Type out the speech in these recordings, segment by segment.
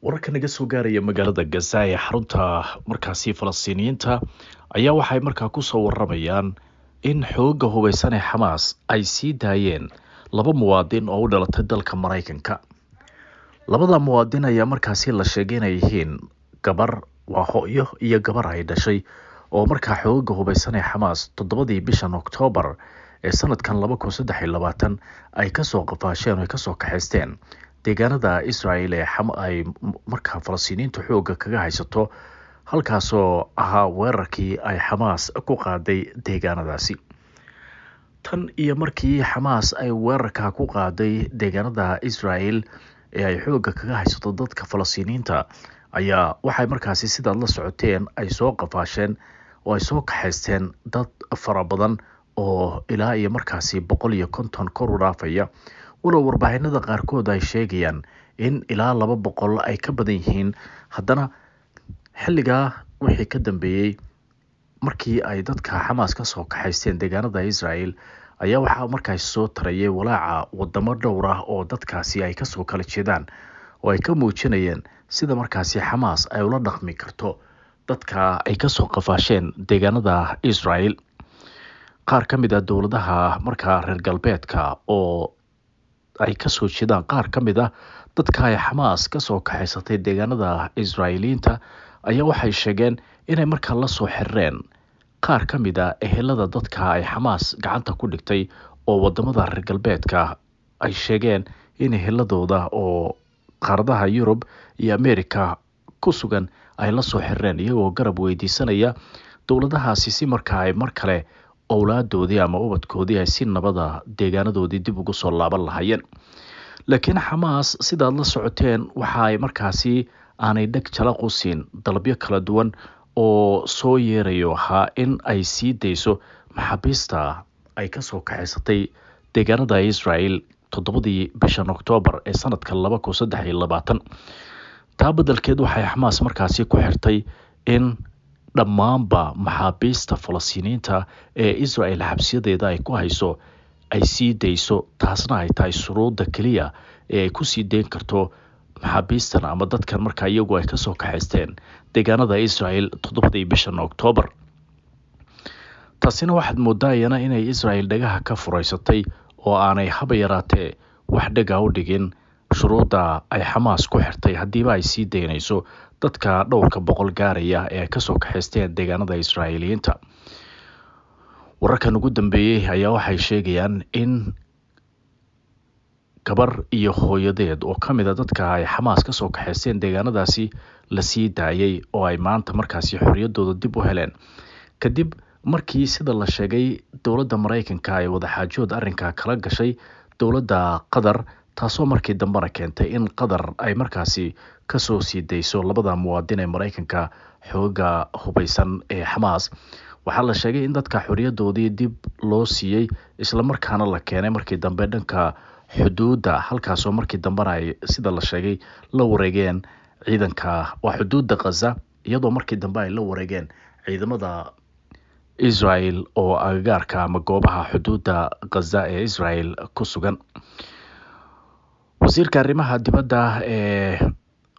Wararka naga soo gaaraya magaalada Gaza ee xarunta markaasi Falastiiniyiinta ayaa waxay markaa kusoo waramayaan in xooga hubeysan ee Xamaas ay sii daayeen laba muwaadin oo u dhalatay dalka Maraykanka. Labada muwaadin ayaa markaasi la sheegay inay yihiin gabar, waa hooyo iyo gabar ay dhashay, oo markaa xooga hubeysan ee Xamaas 7dii bishan Oktoobar ee sanadkan 2023 ay kasoo qafaasheen oo ay kasoo kaxaysteen deegaanada Israel ee ay markaa Falastiiniyiintu xooga kaga haysato, halkaasoo ahaa weerarkii ay Xamaas ku qaaday deegaanadaasi. Tan iyo markii Xamaas ay weerarka ku qaaday deegaanada Israel ee ay xooga kaga haysato dadka Falastiiniyiinta ayaa waxay markaasi, sidaad la socoteen, ay soo qafaasheen oo ay soo kaxaysteen dad fara badan oo ilaa iyo markaasi 150 kor u dhaafaya, walow warbaahinada qaarkood ay sheegayaan in ilaa 200 ay ka badan yihiin. Haddana xilligaa wixii ka dambeeyey markii ay dadka Xamaas ka soo kaxaysteen deegaanada Israel ayaa waxaa markaasi soo tarayay walaaca wadamo dhowr ah oo dadkaasi ay kasoo kala jeedaan, oo ay ka muujinayeen sida markaasi Xamaas ay ula dhaqmi karto dadka ay kasoo qafaasheen deegaanada Israel. Qaar ka mid ah dowladaha markaa reer galbeedka oo ay kasoo jeedaan qaar ka mid ah dadka ay Xamaas kasoo kaxaysatay deegaanada Israa'iiliyiinta ayaa waxay sheegeen inay markaa la soo xireen qaar ka mid ah ehelada dadka ay Xamaas gacanta ku dhigtay, oo wadamada reer galbeedka ay sheegeen in eheladooda oo qaaradaha Yurub iyo America ku sugan ay la soo xireen, iyagoo garab weydiisanaya dowladahaasi si markaa ay mar kale owlaadoodii ama ubadkoodii ay si nabada deegaanadoodii dib ugu soo laaban lahaayeen. Laakiin Xamaas, sidaad la socoteen, waxa ay markaasi aanay dheg jalaq u siin dalabyo kala duwan oo soo yeerayo ahaa in ay sii dayso maxaabiista ay kasoo kaxaysatay deegaanada Israel 7dii bishan Oktoobar ee sanadka 2023. Taa beddelkeed waxay Xamaas markaasi ku xirtay in dhammaanba maxaabiista Falastiiniyiinta ee Israel xabsiyadeeda ay ku hayso ay sii dayso, taasna ay tahay shuruudda keliya ee ay ku sii deyn karto maxaabiistan ama dadkan markaa iyagu ay kasoo kaxaysteen deegaanada Israel 7dii bishan Oktoobar. Taasina waxaad moodaa iyana inay Israel dhagaha ka furaysatay oo aanay haba yaraatee wax dhega u dhigin shuruudda ay Xamaas ku xirtay haddiiba ay sii daynayso dadka dhowrka boqol gaaraya ee ay kasoo kaxaysteen deegaanada Israa'iiliyiinta. Wararkan ugu dambeeyey ayaa waxay sheegayaan in gabar iyo hooyadeed oo ka mid ah dadka ay Xamaas kasoo kaxaysteen deegaanadaasi la sii daayay, oo ay maanta markaasi xorriyaddooda dib u heleen, kadib markii, sida la sheegay, dowladda Maraykanka ay wadaxaajood arrinka kala gashay dowladda Qatar, taasoo markii dambena keentay in Qatar ay markaasi kasoo sii dayso labada muwaadin ee Maraykanka xooga hubeysan ee Xamaas. Waxaa la sheegay in dadka xorriyadoodii dib loo siiyey, islamarkaana la keenay markii dambe dhanka xuduudda, halkaasoo markii dambena ay, sida la sheegay, la wareegeen ciidanka, waa xuduudda Khaza, iyadoo markii dambe ay la wareegeen ciidamada Israel oo agagaarka ama goobaha xuduudda Khaza ee Israel ku sugan. Wasiirka arrimaha dibadda ee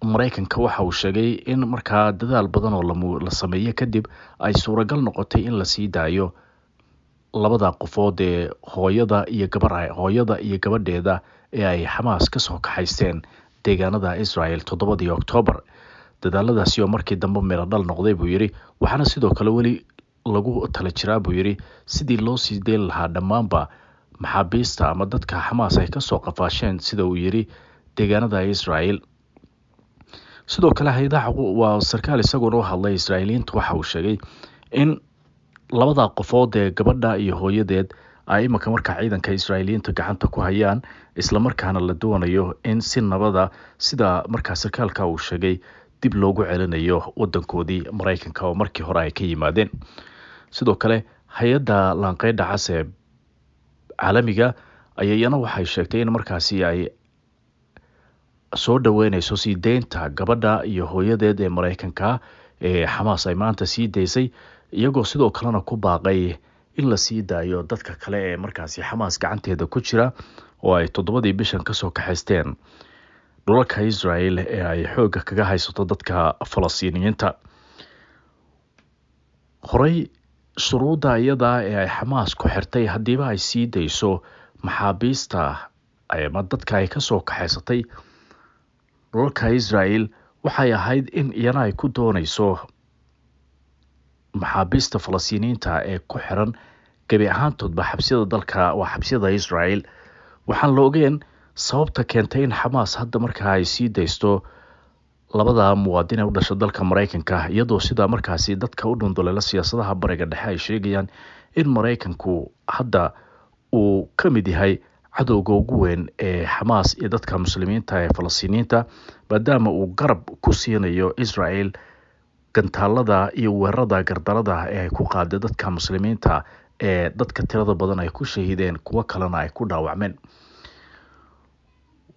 Maraykanka waxa uu sheegay in markaa dadaal badan oo la sameeyey kadib ay suuragal noqotay in la sii daayo labada qofood ee hooyada iyo gabar, hooyada iyo gabadheeda ee ay Xamaas kasoo kaxaysteen deegaanada Israel 7dii Oktoobar, dadaaladaasi oo markii dambe miro dhal noqday buu yidhi. Waxaana sidoo kale weli lagu tala jiraa, buu yidhi, sidii loo sii deyn lahaa dhammaanba maxaabiista ama dadka Xamaas ay kasoo qafaasheen, sida uu yidhi, deegaanada Israel. Sidoo kale hay-adaha, waa sarkaal isaguna u hadlay Israa'iiliyiinta, waxa uu sheegay in labada qofood ee gabadha iyo hooyadeed ay imanka markaa ciidanka Israa'iiliyiinta gacanta ku hayaan, islamarkaana la doonayo in si nabada, sida markaa sarkaalka uu sheegay, dib loogu celinayo wadankoodii Maraykanka oo markii hore ay ka yimaadeen. Sidoo kale hay-adda Laanqeydha Cas ee caalamiga ayaa iyana waxay sheegtay in markaasi ay soo dhaweyneyso sii deynta gabadha iyo hooyadeed ee Maraykanka ee Xamaas ay maanta sii daysay, iyagoo sidoo kalena ku baaqay in la sii daayo dadka kale ee markaasi Xamaas gacanteeda ku jira oo ay 7dii bishan kasoo kaxaysteen Dhulalka Israel ee ay xoogga kaga haysato dadka Falastiiniyiinta. Horey shuruudda iyadaa ee ay Xamaas ku xirtay haddiiba ay sii dayso maxaabiista ama dadka ay kasoo kaxaysatay dhulalka Israel waxay ahayd in iyana ay ku doonayso maxaabiista Falastiiniyiinta ee ku xiran gebi ahaantoodba xabsiyada dalka, waa xabsiyada Israel. Waxaan la ogeen sababta keentay in Xamaas hadda markaa ay sii daysto labada muwaadin ee u dhasha dalka Maraykanka, iyadoo sidaa markaasi dadka u dhunduleela siyaasadaha Bariga Dhexe ay sheegayaan in Maraykanku hadda uu ka mid yahay cadowga ugu weyn ee Xamaas iyo dadka Muslimiinta ee Falastiiniyiinta, maadaama uu garab ku siinayo Israel gantaalada iyo weerarada gardarada ee ay ku qaaday dadka Muslimiinta ee dadka tirada badan ay ku shahiideen, kuwo kalena ay ku dhaawacmeen.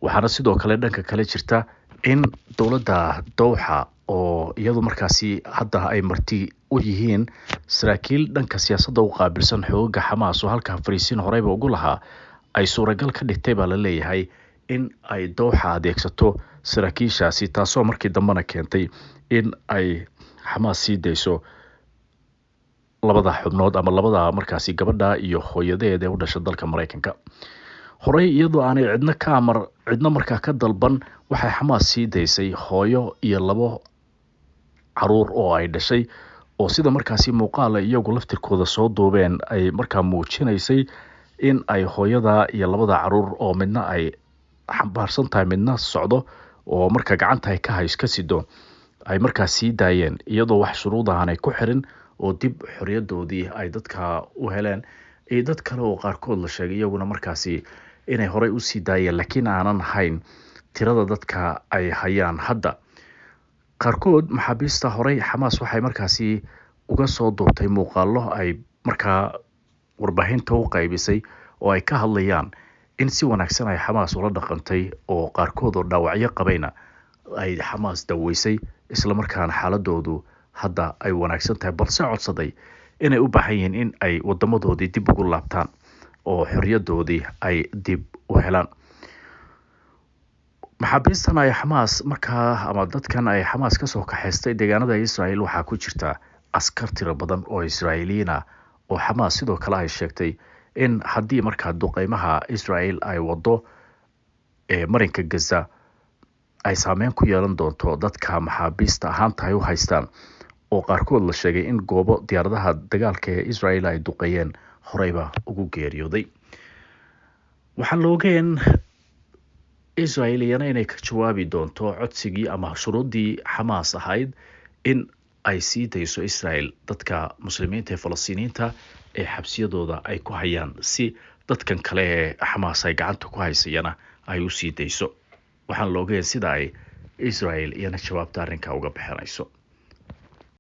Waxaana sidoo kale dhanka kale jirta in dowladda Dowxa, oo iyadu markaasi hadda ay marti u yihiin saraakiil dhanka siyaasadda u qaabilsan xoogaga Xamaas oo halkaa fariisiin horeyba ugu lahaa, ay suuragal ka dhigtay baa la leeyahay in ay Dowxa adeegsato saraakiishaasi, taasoo markii dambena keentay in ay Xamaas sii dayso labada xubnood ama labada markaasi gabadha iyo hooyadeed ee u dhasha dalka Maraykanka. Horey iyadoo aanay cidna ka amar, cidna markaa ka dalban, waxay Xamaas sii daysay hooyo iyo labo caruur oo ay dhashay, oo sida markaasi muuqaala iyagu laftirkooda soo duubeen ay markaa muujinaysay in ay hooyada iyo labada caruur oo midna ay xambaarsan tahay midna socdo oo markaa gacanta ay ka hays ka sido ay markaa sii daayeen, iyadoo wax shuruud aanay ku xirin, oo dib xorriyadoodii ay dadka u heleen, iyo dad kale oo qaarkood la sheegay iyaguna markaasi inay horey usii daayeen, laakiin aanan ahayn tirada dadka ay hayaan hadda. Qaarkood maxaabiista horey Xamaas waxay markaasi uga soo duubtay muuqaalo ay markaa warbaahinta u qaybisay oo ay ka hadlayaan in si wanaagsan ay Xamaas ula dhaqantay, oo qaarkood oo dhaawacyo qabayna ay Xamaas daweysay, islamarkaana xaaladoodu hadda ay wanaagsan tahay, balse codsaday inay u baahan yihiin in ay wadamadoodii dib ugu laabtaan oo xorriyadoodii ay dib u helaan. Maxaabiistan ay Xamaas markaa ama dadkan ay Xamaas kasoo kaxaystay deegaanada Israel waxaa ku jirta askar tiro badan oo Israa'iiliyiin ah, oo Xamaas sidoo kale ay sheegtay in haddii markaa duqeymaha Israel ay wado ee marinka Gaza ay saameyn ku yeelan doonto dadka maxaabiista ahaanta ay u haystaan, oo qaarkood la sheegay in goobo diyaaradaha dagaalka ee Israel ay duqeeyeen horeyba ugu geeriyooday. Waxaan la ogeen Israel iyana inay ka jawaabi doonto codsigii ama shuruuddii Xamaas ahayd in ay sii dayso Israel dadka Muslimiinta ee Falastiiniyiinta ee xabsiyadooda ay ku hayaan, si dadkan kale ee Xamaas ay gacanta ku haysayana ay u sii dayso. Waxaan la ogeen sida ay Israel iyana jawaabta arrinka uga bixinayso.